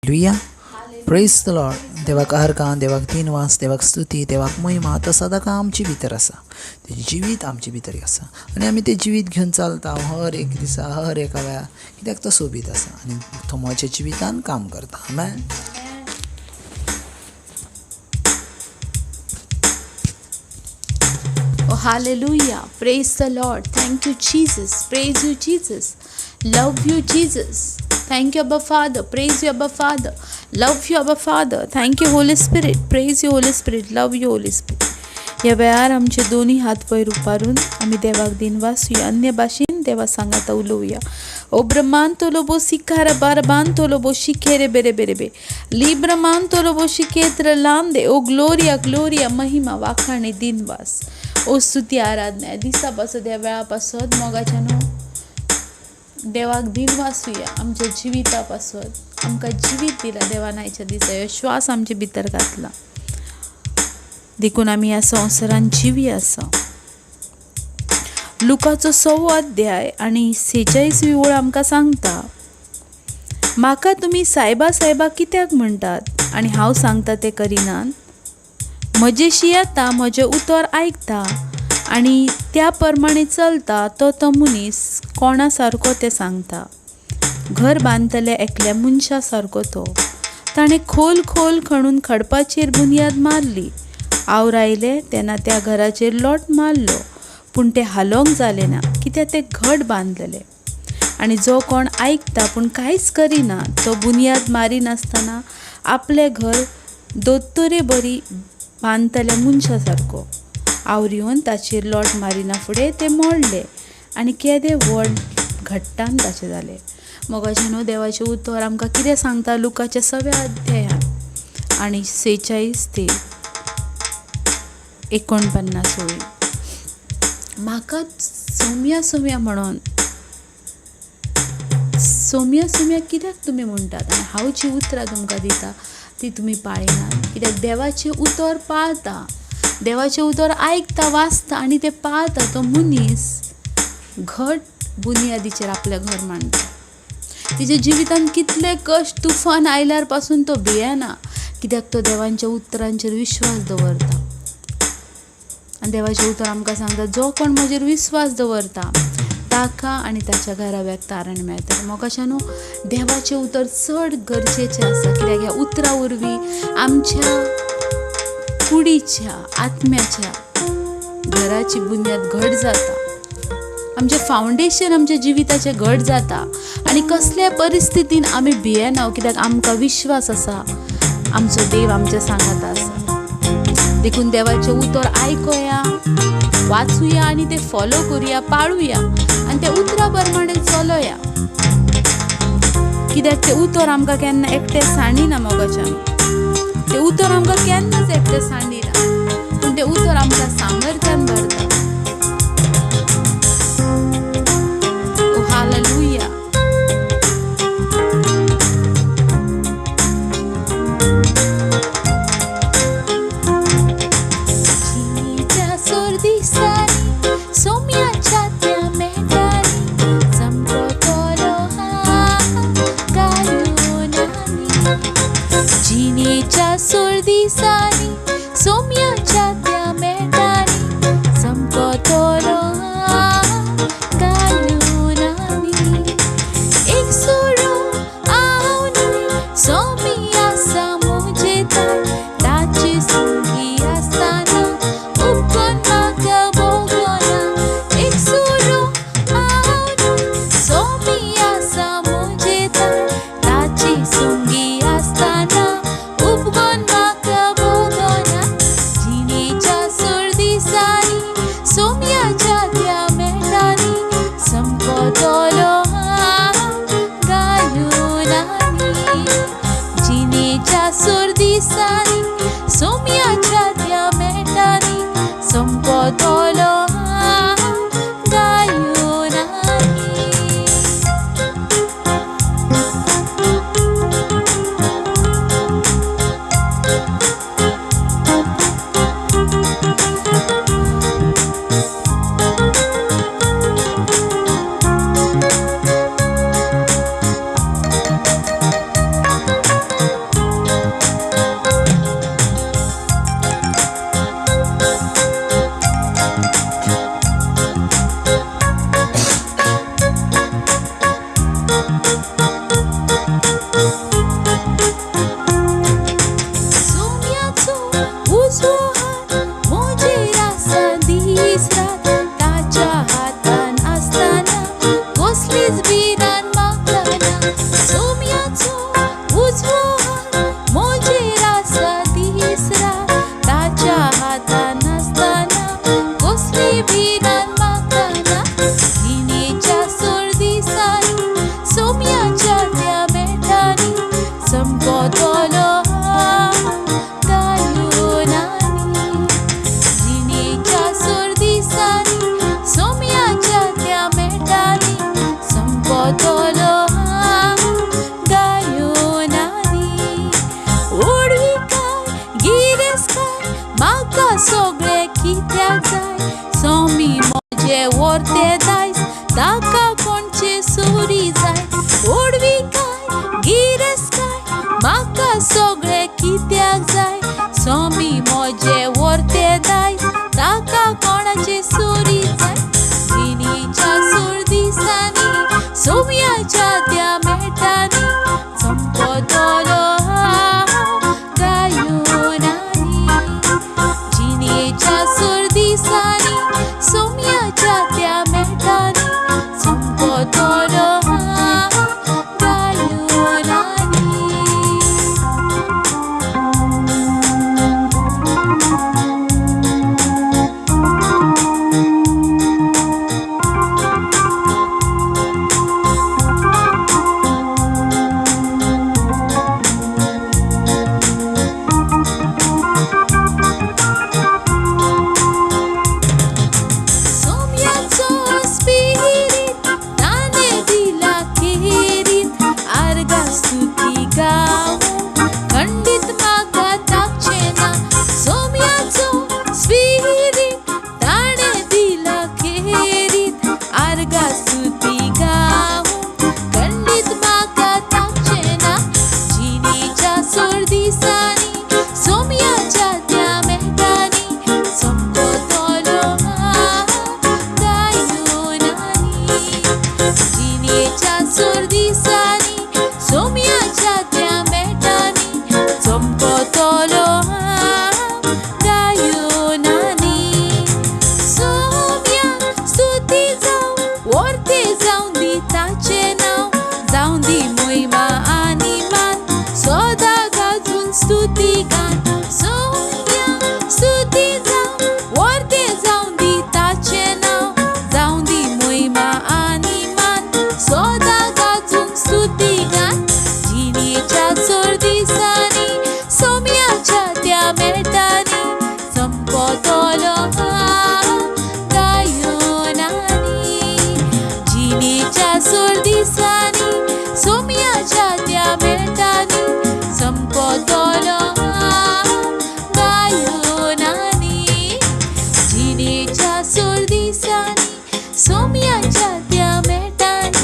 Hallelujah, praise the Lord. देवाक आर्गां, देवाक दिनवास, देवाक स्तुती, देवाक महिमा. तो सदांकाळ आमचे भितर आसा, तेजें जिवीत आमचे भितर आसा आनी आमी तें जिवीत घेवन चलता हर एक दिसा, हर एका वेळार, कित्याक तो सोबीत आसा आनी तो म्हज्या जिवितान काम करता. आमेन. Oh, hallelujah. Praise the Lord. Thank you, Jesus. Praise you, Jesus. Love you, Jesus. Thank you, Abba Father. Praise you, Abba Father. Love you, Abba Father. Thank you, Holy Spirit. Praise you, Holy Spirit. Love you, Holy Spirit. ह्या वेळार आमचे दोनी हात वयर उपारून आमी देवाक दिनवासुया, अन्य भाशेन देवा सांगाता उलोवया. ओ ब्रह्मांतोलोबो सिखार बारबांतोलोबो शिखेरे बेरे बेरे बे लिब्रमांतोलोबो शिखेत्र लांदे. ओ ग्लोरिया ग्लोरिया, महिमा वाखाणी दिनवास, ओ स्तुती आराधना. दिसा पासत, ह्या वेळा पासत मोगाच्या न्हू देवाक दिनवासुया आमच्या जिविता पासत. आमकां जिवीत दिला देवान आयच्या दिसा, ह्यो श्वास आमचे भितर घातला, देखून आमी ह्या संवसारान जिवी आसा. लुकाचो 6वो अध्याय आनी 46वी ओळ आमकां सांगता, म्हाका तुमी सायबा सायबा कित्याक म्हणटात आनी हांव सांगता तें करिनात? म्हजेशी येता, म्हजें उतर आयकता आनी त्या प्रमाणे चलता तो तो मनीस कोणा सारको तें सांगता. घर बांदतल्या एकल्या मनशा सारको तो. ताणें खोल खोल खणून खडपाचेर बुन्याद मारली. आवर आयले तेन्ना त्या घराचेर लोट मारलो, पूण तें हालोवंक जालें ना, कित्याक तें घट बांदलेलें. आनी जो कोण आयकता पूण कांयच करिना तो बुन्याद मारिनासतना आपलें घर दोतोरे बरी बांदतल्या मनशा सारको. आवर येवन ताचेर लोट मारिना फुडें तें मोडलें आनी केदें व्हड घट्टान ताचें जालें. मोगाचें न्हू देवाचें उतर आमकां कितें सांगता लुकाच्या 6व्या अध्यायान आनी 46 ते 49 ओळी. म्हाका सोम्या सोम्या म्हणून सोम्या सोम्या कित्याक तुमी म्हणटात आनी हांव जीं उतरां तुमकां दिता ती तुमी पाळिनात? कित्याक देवाचें उतर पाळता, देवाचें उतर आयकता, वाचता आनी तें पाळता तो मनीस घट बुन्यादीचेर आपलें घर मांडटा. तिच्या जिवितांत कितले कश्ट तुफान आयल्यार पासून तो भियेना, कित्याक तो देवांच्या उतरांचेर विश्वास दवरता. आनी देवाचें उतर आमकां सांगता, जो कोण म्हजेर विस्वास दवरता ताका आनी ताच्या घराब्याक तारण मेळटा. मोगाच्या न्हू देवाचें उतर चड गरजेचें आसा, कित्याक ह्या उतरां वरवीं आमच्या कुडीच्या आत्म्याच्या घराची बुन्याद घट जाता, आमचें फावंडेशन आमच्या जिविताचें घट जाता आनी कसल्या परिस्थितीन आमी भियेना, कित्याक आमकां विश्वास आसा आमचो देव आमच्या सांगाता आसा. देखून देवाचें उतर आयकोया, वाचुया आनी तें फॉलो करुया, पाळुया आनी त्या उतरा प्रमाणे चलोया, कित्याक तें उतर आमकां केन्ना एकटें सांडिना. मोगाच्यान तें उतर आमकां केन्नाच एकटें सांडिना, पूण तें उतर आमकां सामर्थ्यान भरता. ओ हालेलुया. जिणेच्या सोर दिसांनी सोम्याच्या त्या मेटांनी चमकतलो गायोनांनी. जिणेच्या सोर दिसांनी सोम्याच्या त्या मेटांनी चमकतलो गायोनांनी. एक सोरो हांव न्हय, सोमी आसा म्हजे थांय, ताचे सुखी आसतना उपकन म्हाका भोगना. एक सोरो हांव न्हय, सोमी आसा म्हजे थांय, ताचे सुंगी आसतना उपकन म्हाका भोगना. जिणेच्या सोर दिसांनी सोम्याच्या त्या मेटांनी चमकतलो गायोनांनी. जिणेच्या सोर दिसांनी सोम्याच्या त्या मेटांनी चमकतलो गायोनांनी. ताका कोणचे सोरी जाय, ओडवी काय गिरेस काय म्हाका सगळे कित्याक जाय, स्वामी म्हजे वर्ते दाय ताका कोणाचे सोरी जाय. जिणेच्या सोर दिसांनी सोम्याच्या त्या मेटांनी चमकतलो गायोनानी. जिणेच्या सोर दिसांनी सोम्याच्या त्या मेटांनी चमकतलो गायोनानी. सोम्याचो स्पिरीत ताणें दिला खेरीत, आर्गां स्तुती गावूं खंडीत म्हाका ताकचें ना. सोम्याचो स्पिरीत ताणें दिला खेरीत, आर्गां स्तुती गावूं खंडीत म्हाका ताकचें ना. जिणेच्या सोर दिसांनी सोम्याच्या त्या मेटांनी चमकतलो गायोनानी. जिणेच्या सोर दिसांनी सोम्याच्या त्या मेटांनी चमकतलो गायोनानी. सोम्या स्तुती जावं वर्ते जावं दी ताचें नांव, जावं दी मोहिमा आनी मान सदां गाजून स्तुती गान. सोम्या स्तुती जावं वर्ते जावं दी ताचें नांव, जावं दी मोहिमा आनी मान सदां गाजून स्तुती गान. जिणेच्या चड दिसांनी सोम्याच्या त्या मेटांनी चमकतलो गायोनानी. जिणेच्या सोर दिसांनी सोम्याच्या त्या मेटांनी चमकतलो गायोनानी. जिणेच्या सोर दिसांनी सोम्याच्या त्या मेटांनी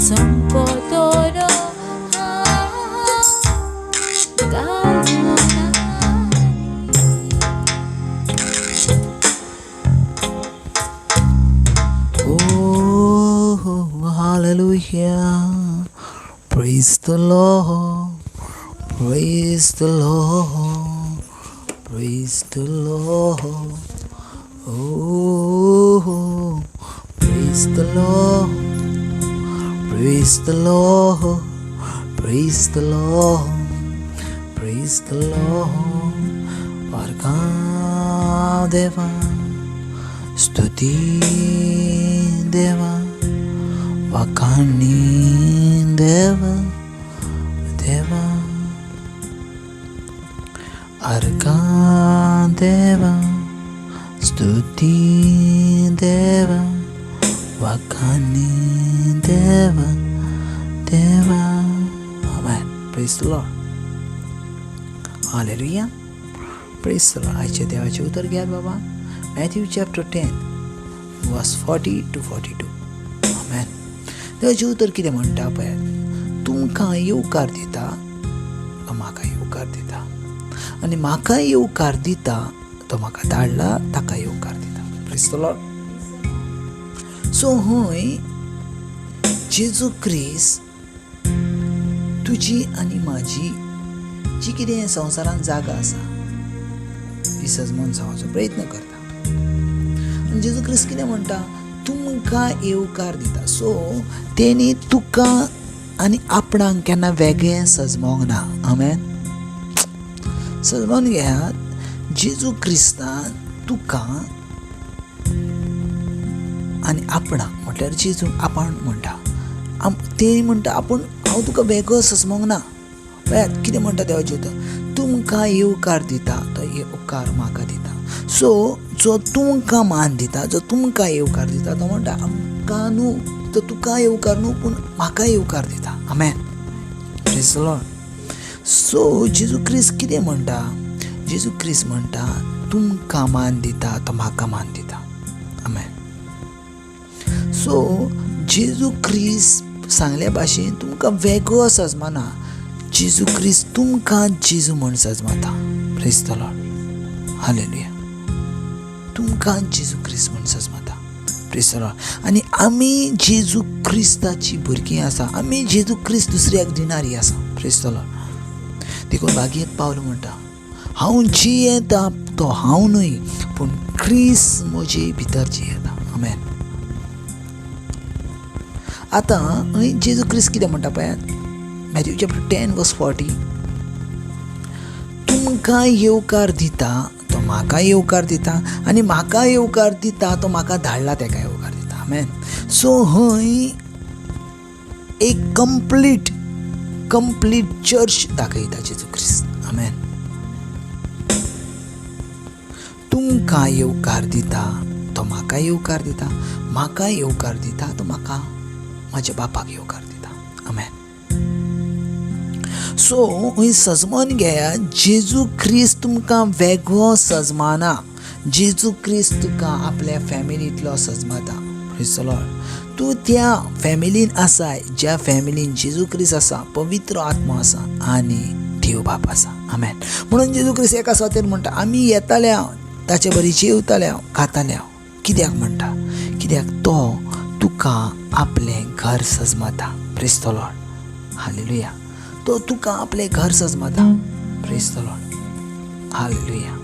चमकतलो गायोनानी. Oh, hallelujah. Praise the Lord. Praise the Lord. Praise the Lord. Oh, praise the Lord. Praise the Lord. Praise the Lord. Praise the Lord. Varga Deva. Stuti Deva. Vakani Deva. Deva. Arka Deva. Stuti Deva. Vakani Deva. Deva. Amen. Praise the Lord. Hallelujah. Praise the Lord. आयच्या देवाचें उतर घेयात बाबा. Matthew chapter 10 verse 40 to 42. Amen. देवाचें उतर कितें म्हणटा पळयात, तुमकां येवकार दिता तो म्हाका येवकार दिता, आनी म्हाका येवकार दिता तो म्हाका धाडला ताका येवकार दिता. Praise the Lord. सो हय जेजू क्रिस्त तुजी आनी म्हाजी जी कितें संवसारांत जागा आसा ती सजमोन जावपाचो प्रयत्न करता. आनी जेजू क्रिस्त कितें म्हणटा, तुमकां येवकार दिता. सो तेणी तुका आनी आपणाक केन्ना वेगळें सजमोंक ना. आमेन. सजमोन घेयात, जेजू क्रिस्तान तुका आनी आपणाक म्हटल्यार जेजू आपण म्हणटा, तेणी म्हणटा आपूण हांव तुका वेगळो सजमोंक ना. पळयात कितें म्हणटा देवाचें उतर, तुमकां येवकार दिता तो येवकार म्हाका दिता. सो जो तुमकां मान दिता, जो तुमकां येवकार दिता, तो म्हणटा आमकां न्हू, तो तुका येवकार न्हू पूण म्हाका येवकार दिता. आमेन. Praise the Lord. सो जेजू क्रिस्त कितें म्हणटा, जेजू क्रिस्त म्हणटा तुमकां मान दिता तो म्हाका मान दिता. आमेन. सो जेजू क्रिस्त सांगल्या भाशेन तुमकां वेगळो सजमाना, जेजू क्रिस्त तुमकां जेजू म्हूण सजमाता. Praise the Lord, hallelujah. तुमकां जेजू क्रिस्त म्हूण सजमाता. Praise the Lord. आनी आमी जेजू क्रिस्ताची भुरगीं आसा, आमी जेजू क्रिस्त दुसऱ्याक दिणारी आसा. Praise the Lord. देखून भागीत पावल म्हणटा, हांव जियेता तो हांव न्हय, पूण क्रिस्त म्हजे भितर जियेता. आमेन. आतां जेजू क्रिस्त कितें म्हणटा पळयात, मॅथ्यू चॅप्टर 10 वर्स 40, तुमकां येवकार दिता तो म्हाका येवकार दिता, आनी म्हाका येवकार दिता तो म्हाका धाडला तेका येवकार दिता. आमेन. सो हय एक कंप्लीट कंप्लीट चर्च दाखयता जेजू क्रिस्त. आमेन. तुमकां येवकार दिता तो म्हाका येवकार दिता, म्हाका येवकार दिता तो म्हाका म्हाज्या बापाक येवकार दिता. आमेन. सो हय सजमान घेया, जेजू क्रिस्त तुमकां वेगळो सजमाना, जेजू क्रिस्त तुका आपल्या फॅमिलींतलो सजमाता. Praise the Lord. तूं त्या फॅमिलीन आसाय ज्या फॅमिलीन जेजू क्रिस्त आसा, पवित्र आत्मो आसा आनी देव बाप आसा. आमेन. म्हणून जेजू क्रिस्त एका सुवातेर म्हणटा, आमी येताले हांव ताचे बरी जेवताले हांव, खाताले हांव. कित्याक म्हणटा? कित्याक तो तुका आपलें घर सजमाता. Praise the Lord, hallelujah. तो तुका आपलें घर सजमाता. Praise the Lord, hallelujah.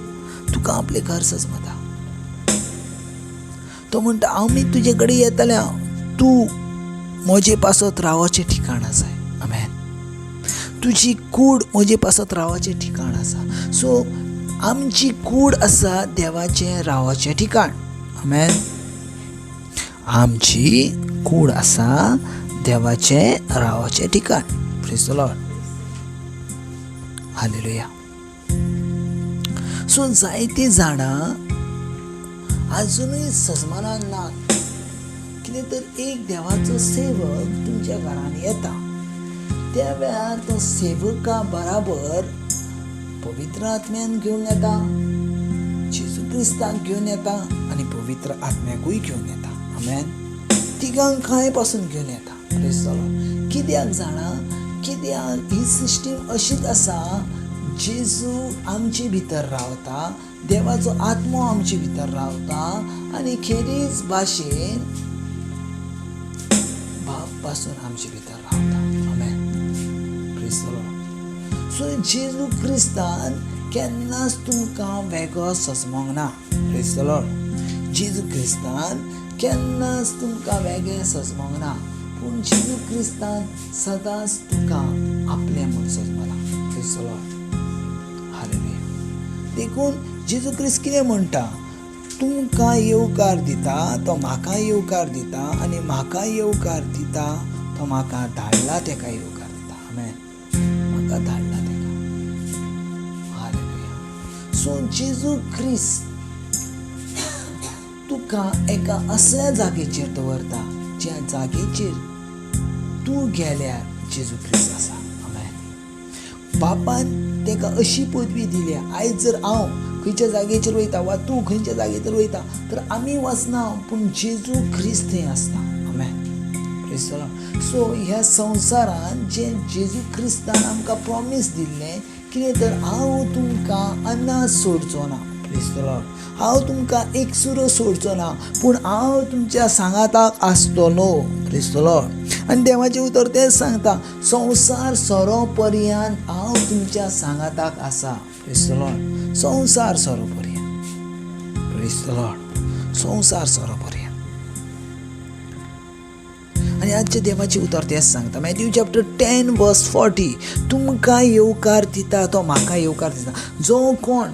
तुका आपलें घर सजमाता. तो म्हणटा, आमी तुजे कडेन येताले हांव, तूं म्हजे पासत रावचें ठिकाण आसा. आमेन. तुजी कूड म्हजे पासत रावचें ठिकाण आसा. सो आमची कूड आसा देवाचें रावचें ठिकाण. आमेन. आमची कूड आसा देवाचें रावचें ठिकाण. Praise the Lord, hallelujah. So जायतीं जाणां आजुनूय सजमानान ना. कितें तर एक देवाचो सेवक तुमच्या घरान येता, त्या वेळार तो सेवका बराबर पवित्र आत्म्यान घेवन येता, जेजू क्रिस्ताक घेवन येता आनी पवित्र आत्म्याकूय घेवन येता. आमेन. तिगांक कांय पासून घेवन येता. Praise the Lord. कित्याक जाणा? कित्याक ही सिस्टीम अशीच आसा, जेजू आमचे भितर रावता, देवाचो आत्मो आमचे भितर रावता आनी खेरीज भाशेन बाप पासून आमचे भितर रावता. आमेन. Praise the Lord. सो जेजू क्रिस्तान केन्नाच तुमकां वेगळो सजमोंक ना. Praise the Lord. जेजू क्रिस्तान केन्नाच तुमकां वेगळें सजमोंक ना, पूण जेजू क्रिस्तान सदांच तुका आपलें म्हूण सजमला. Praise the Lord, hallelujah. देखून जेजू क्रिस्त कितें म्हणटा, तुमकां येवकार दिता तो म्हाका येवकार दिता, आनी म्हाका येवकार दिता तो म्हाका धाडला तेका येवकार दिता. आमेन. म्हाका धाडला तेका. हालेलुया. सो जेजू क्रिस्त तुका एका असल्या जागेचेर दवरता ज्या जागेचेर तूं गेल्यार जेजू क्रिस्त आसा. आमेन. बापान तेका अशी पदवी दिल्या, आयज जर हांव खंयच्या जागेचेर वयता वा तूं खंयच्या जागेचेर वयता तर आमी वचना, पूण जेजू क्रिस्त थंय आसता. आमेन. Praise the Lord. सो ह्या संवसारान जें जेजू क्रिस्तान आमकां प्रॉमीस दिल्लें कितें तर, हांव तुमकां अनाथ सोडचो ना. Praise the Lord. हांव तुमकां एकसुरो सोडचो ना, पूण हांव तुमच्या सांगाताक आसतलो. Praise the Lord. आनी देवाचें उतर तेंच सांगता, संवसार सोरो पर्यंत हांव तुमच्या सांगाताक आसा. Praise the Lord. संवसार सोरो पर्यंत. Praise the Lord. संवसार सोरो पर्यंत. आनी आजचें देवाचें उतर तेंच सांगता, मॅथ्यू चॅप्टर 10 वर्स 40, तुमकां येवकार दिता तो म्हाका येवकार दिता. जो कोण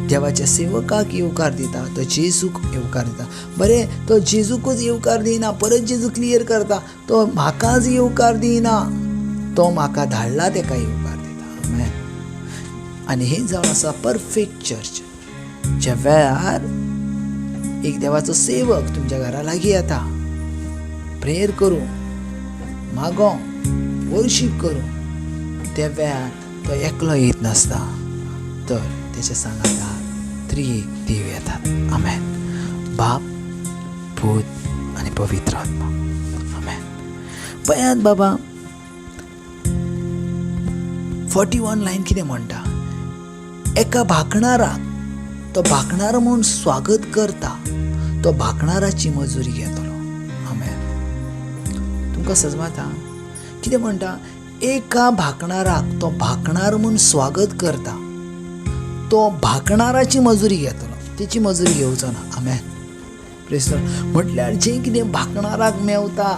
देवाच्या सेवकाक येवकार दिता तो जेजूक येवकार दिता. बरें, तो जेजूकूच येवकार दिना, परत जेजू क्लियर करता, तो म्हाकाच येवकार दिना, तो म्हाका धाडला तेका येवकार दिता. आमेन. आनी हें जावन आसा परफेक्ट चर्च, ज्या वेळार एक देवाचो सेवक तुमच्या घरा लागीं येता, प्रेयर करूं, मागों, वर्शीप करूं, त्या वेळार तो एकलो येत नासता, तर तेच्या सांगाता त्रिएक देव येतात. आमेन. बाप, पूत आनी पवित्र आत्मा. आमेन. पळयात बाबा, 41 लायन कितें म्हणटा, एका भाकणाराक तो भाकणार म्हूण स्वागत करता तो भाकणाराची मजुरी घेतलो. आमेन. तुमकां सजमाता कितें म्हणटा, एका भाकणाराक तो भाकणार म्हूण स्वागत करता तो भाकणाराची मजुरी घेतलो, तेची मजुरी घेवचो ना. आमेन. प्रेस. म्हटल्यार जें कितें भाकणाराक मेवता,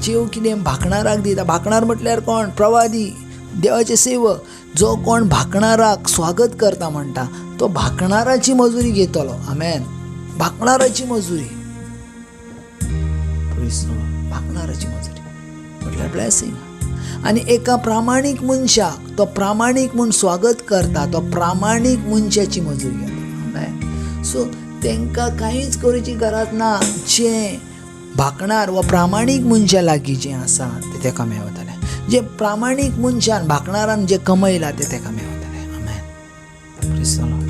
जेव कितें भाकणाराक दिता, भाकणार म्हटल्यार कोण? प्रवादी, देवाचे सेवक. जो कोण भाकणाराक स्वागत करता म्हणटा तो भाकणाराची मजुरी घेतलो. आमेन. भाकणाराची मजुरी, भाकणाराची मजुरी म्हटल्यार ब्लेसिंग. आनी एका प्रामाणीक मनशाक तो प्रामाणीक म्हूण स्वागत करता तो प्रामाणीक मनशाची मजुरी घेता. आमेन. सो तांकां कांयच करूची गरज ना, जें भाकणार वा प्रामाणीक मनशा लागीं जें आसा तें ताका मेवतलें, जे प्रामाणीक मनशान भाकणारान जें कमयलां तें ताका मेवतलें. आमेन. Praise the Lord.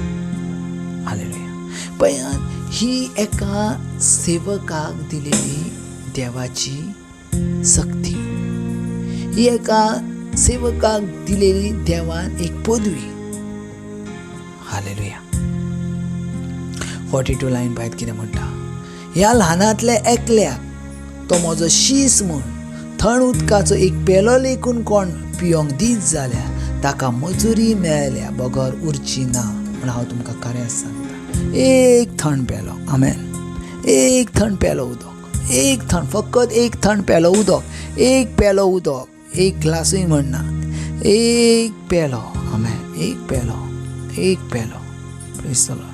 हालेलुया. पळयात, ही एका सेवकाक दिलेली देवाची सक्ती, ही एका सेवकाक दिलेली देवान एक पदवी. हालेलुया. 42 लायन पळयात कितें म्हणटा, ह्या ल्हानांतल्या एकल्याक तो म्हजो शीस म्हूण थंड उदकाचो एक पेलो लेखून कोण पियोंक दीत जाल्यार ताका मजुरी मेळ्ळ्या बगर उरची ना म्हण हांव तुमकां खरेंच सांगता. एक थंड पेलो. आमेन. एक थंड पेलो उदक, एक थंड, फकत एक थंड पेलो उदक, एक पेलो उदक, एक ग्लासूय म्हणना, एक पेलो. आमेन. एक पेलो, एक पेलो. Praise the Lord.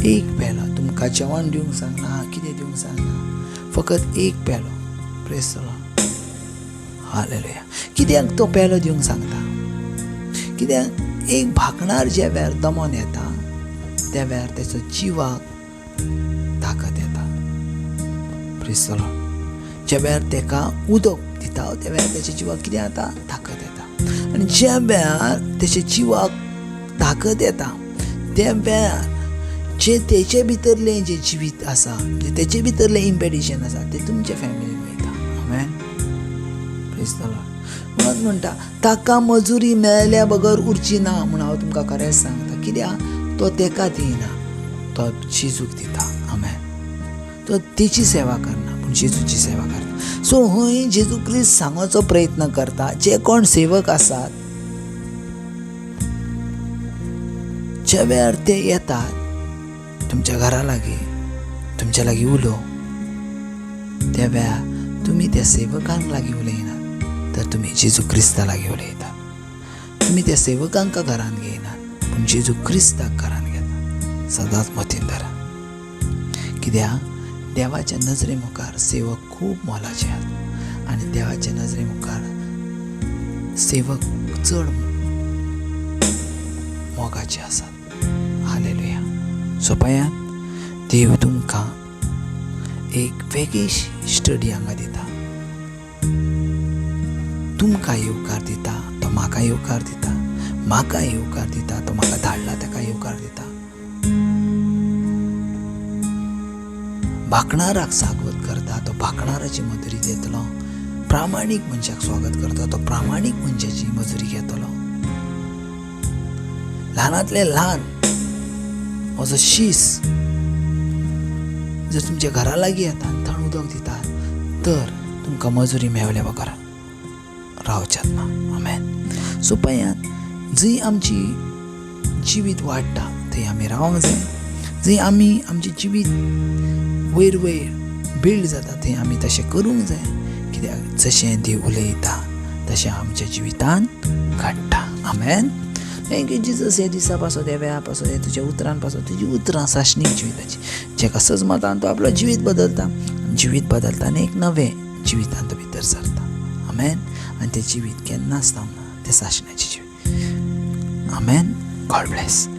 एक पेलो. तुमकां जेवण दिवंक सांगना, कितें दिवंक सांगना, फकत एक पेलो. Praise the Lord. हालेलुया. कित्याक तो पेलो दिवंक सांगता? कित्याक एक भाकणार ज्या वेळार दमोन येता त्या वेळार तेचो जिवाक ताकद येता. Praise the Lord. ज्या वेळार तेका उदक दिता त्या वेळार तेच्या जिवाक कितें जाता? ताकद येता. आनी ज्या वेळार तेच्या जिवाक ताकद येता त्या वेळार जे तेचे भितरलें जें जिवीत आसा, जें तेचे भितरलें इम्पेडिशन आसा तें तुमच्या फॅमिलीन वयता. आमेन. Praise the Lord. म्हणून म्हणटा ताका मजुरी मेळ्ळ्या बगर उरची ना म्हूण हांव तुमकां खरेंच सांगता. कित्याक तो तेका दिना, तो जेजूक दिता. आमेन. तो तेची सेवा करना पूण जेजूची सेवा करता. सो हय जेजू क्रिस्त सांगोचो प्रयत्न करता, जे कोण सेवक आसात ज्या वेळार ते येतात तुमच्या घरा लागीं, तुमच्या लागीं उलोवंक, त्या वेळार तुमी त्या सेवकांक लागीं उलयनात तर तुमी जेजू क्रिस्ता लागीं उलयतात. तुमी त्या सेवकांक घरांत घेयनात पूण जेजू क्रिस्ताक घरांत घेतात. सदांच मतीन धरा, कित्याक देवाच्या नजरे मुखार सेवक खूब मोलाचे आसात आनी देवाच्या नजरे मुखार सेवक चड मोगाचे आसात. हालेलुया. सो पळयात, देव तुमकां एक वेगळी स्टडी हांगा दिता, तुमकां येवकार दिता, तो म्हाका येवकार दिता, म्हाका येवकार दिता, तो म्हाका धाडला ताका येवकार दिता. भाकणाराक स्वागत करता तो भाकणाराची मजुरी घेतलो, प्रामाणीक मनशाक स्वागत करता तो प्रामाणीक मनशाची मजुरी घेतलो. ल्हानांतले ल्हान म्हजो शीस जर तुमच्या घरा लागीं येता आनी थंड उदक दिता तर तुमकां मजुरी मेवल्या बगर रावच्यात ना. आमेन. सो पळयात, जंय आमची जिवीत वाडटा थंय आमी रावंक जाय, जंय आमी आमचें जिवीत वयर वयर बिल्ड जाता थंय आमी तशें करूंक जाय. कित्याक जशें देव उलयता तशें आमच्या जिवितान घडटा. आमेन. Thank you Jesus. ह्या दिसा पासत, ह्या वेळा पासत, ह्या तुज्या उतरान पासत, तुजी उतरां सासणीक जिविताची, जेका सजमतान तो आपलो जिवीत बदलता, जिवीत बदलता आनी एक नवें जिवितान तो भितर सरता. आमेन. आनी तें जिवीत केन्नाच थांबना, तें सासणाचें जिवीत. आमेन. God bless.